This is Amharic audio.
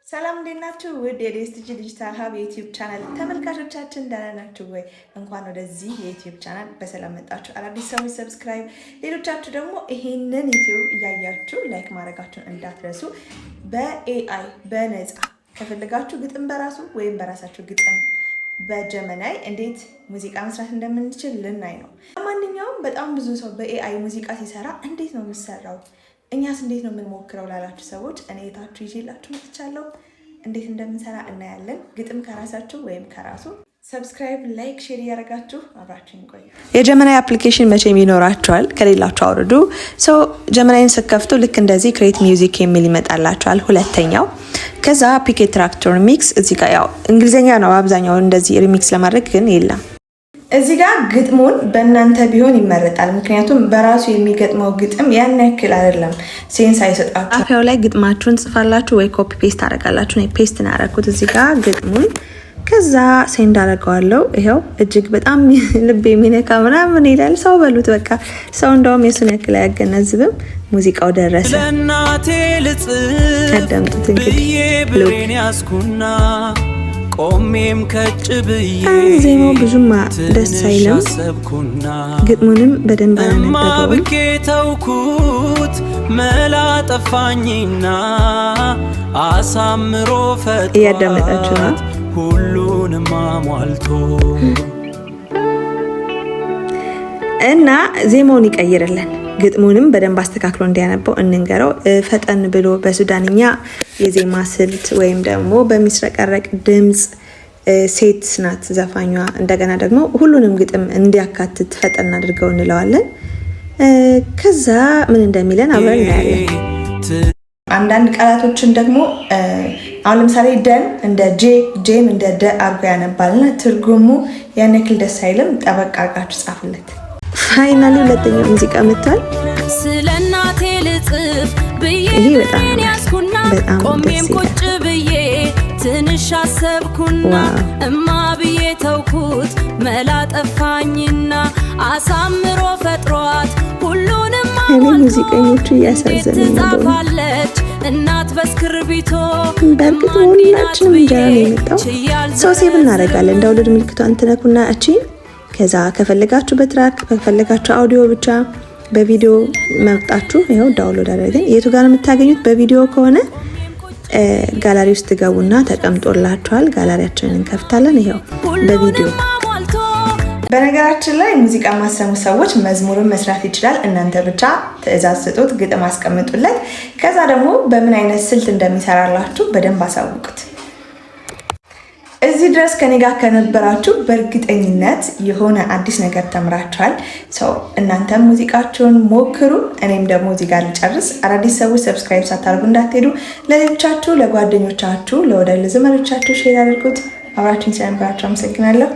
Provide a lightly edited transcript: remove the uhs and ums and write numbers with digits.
ሰላም፣ እንዴት ናችሁ? ውድ የዲኤስቲጂ ዲጂታል ሀብ የ YouTube channel ተመልካቾቻችን፣ ደህና ናችሁ ወይ? እንኳን ወደዚህ የ YouTube channel በሰላም መጣችሁ። አዳዲስ ሰዎች subscribe፣ ሌሎቻችሁ ደግሞ ይሄንን YouTube እያያችሁ like ማድረጋችሁን እንዳትረሱ። በ AI በነፃ ከፈለጋችሁ ግጥም በራሱ ወይም በራሳችሁ ግጥም በ Gemini እንዴት ሙዚቃ መስራት እንደምንችል ልናይ ነው። ለማንኛውም በጣም ብዙ ሰው በ AI ሙዚቃ ሲሰራ እንዴት ነው የሚሰራው፣ እኛስ እንዴት ነው የምንሞክረው ላላችሁ ሰዎች እኔ የታችሁ ይዤላችሁ መጥቻለሁ። እንዴት እንደምንሰራ እናያለን። ግጥም ከራሳችሁ ወይም ከራሱ። Subscribe፣ like፣ share እያደረጋችሁ አብራችሁን ቆዩ። የ Gemini application መቼም ይኖራችኋል፣ ከሌላችሁ አውርዱ። So Gemini ን ስትከፍቱ ልክ እንደዚህ create music የሚል ይመጣላችኋል። ሁለተኛው ከዛ pick a track to remix። እዚህ ጋር ያው እንግሊዝኛ ነው አብዛኛው፣ እንደዚህ remix ለማድረግ ግን የለም። እዚህ ጋር ግጥሙን በእናንተ ቢሆን ይመረጣል። ምክንያቱም በራሱ የሚገጥመው ግጥም ያን ያክል አይደለም፣ sense አይሰጣችሁ። ጣፊያው ላይ ግጥማችሁን ጽፋላችሁ ወይ copy paste ታደርጋላችሁ። Paste ነው ያደረኩት እዚህ ጋር ግጥሙን፣ ከዛ send አደርገዋለሁ። ይኸው እጅግ በጣም ልብ የሚነካ ምናምን ይላል። ሰው በሉት በቃ፣ ሰው እንደውም የሱን ያክል አያገናዝብም። ሙዚቃው ደረሰ። ለእናቴ ልጽፍ አዳምጡት እንግዲህ። ብዬ ብሬን ያስኩና ቆሜም ከጭ ብዬ ዜማው ብዙም ደስ ትንሽ አይልም። አሰብኩና ግጥሙንም በደንብ እማ አላነበበውም። ብኬ ተውኩት፣ መላ ጠፋኝና አሳምሮ እያዳመጣችሁ ነው። ፈጥሯት ሁሉንም አሟልቶ። እና ዜማውን ይቀይርልን፣ ግጥሙንም በደንብ አስተካክሎ እንዲያነበው እንንገረው። ፈጠን ብሎ በሱዳንኛ የዜማ ስልት ወይም ደግሞ በሚስረቀረቅ ድምፅ፣ ሴት ናት ዘፋኟ። እንደገና ደግሞ ሁሉንም ግጥም እንዲያካትት ፈጠን አድርገው እንለዋለን። ከዛ ምን እንደሚለን አብረን እናያለን። አንዳንድ ቃላቶችን ደግሞ አሁን ለምሳሌ ደን እንደ ጄ፣ ጄን እንደ ደ አድርጎ ያነባልና ትርጉሙ ያን ያክል ደስ አይልም። ጠበቅ አድርጋችሁ ጻፉለት። Finally ሁለተኛው ሙዚቃ መጥቷል። ስለ እናቴ ልጽፍ ብዬ ይሄ በጣም ብሬን ያዝኩና በጣም ደስ ቆሜም ይላል። ቁጭ ብዬ ትንሽ አሰብኩና እማ ብዬ ተውኩት፣ መላ ጠፋኝና አሳምሮ ፈጥሯት ሁሉንም እኔ አሟልቶ ሙዚቀኞቹ እያሳዘኑኝ ነው በእውነት። ትጻፋለች እናት በእስክርቢቶ። በእርግጥ ሁላችንም እንጀራ ነው የመጣው። So save እናደርጋለን። Download ምልክቷን ትነኩና እቺን፣ ከዛ ከፈለጋችሁ በ track፣ ከፈለጋችሁ አውዲዮ ብቻ፣ በቪዲዮ መርጣችሁ ይኸው download አደረግን። የቱ ጋር ነው የምታገኙት? በቪዲዮ ከሆነ ጋላሪ ውስጥ ገቡና ተቀምጦላችኋል። ጋላሪያችንን እንከፍታለን። ይኸው በቪዲዮ። ሁሉንም አሟልቶ። በነገራችን ላይ ሙዚቃ ማሰሙ ሰዎች መዝሙርን መስራት ይችላል። እናንተ ብቻ ትዕዛዝ ስጡት፣ ግጥም አስቀምጡለት። ከዛ ደግሞ በምን አይነት ስልት እንደሚሰራላችሁ በደንብ አሳውቁት። እዚህ ድረስ ከኔ ጋር ከነበራችሁ በእርግጠኝነት የሆነ አዲስ ነገር ተምራችኋል። So እናንተም ሙዚቃችሁን ሞክሩ። እኔም ደግሞ እዚህ ጋር ልጨርስ። አዳዲስ ሰዎች subscribe ሳታደርጉ እንዳትሄዱ። ለሌሎቻችሁ፣ ለጓደኞቻችሁ፣ ለወዳጅ ለዘመዶቻችሁ share አድርጉት። አብራችሁን ስለነበራችሁ አመሰግናለሁ።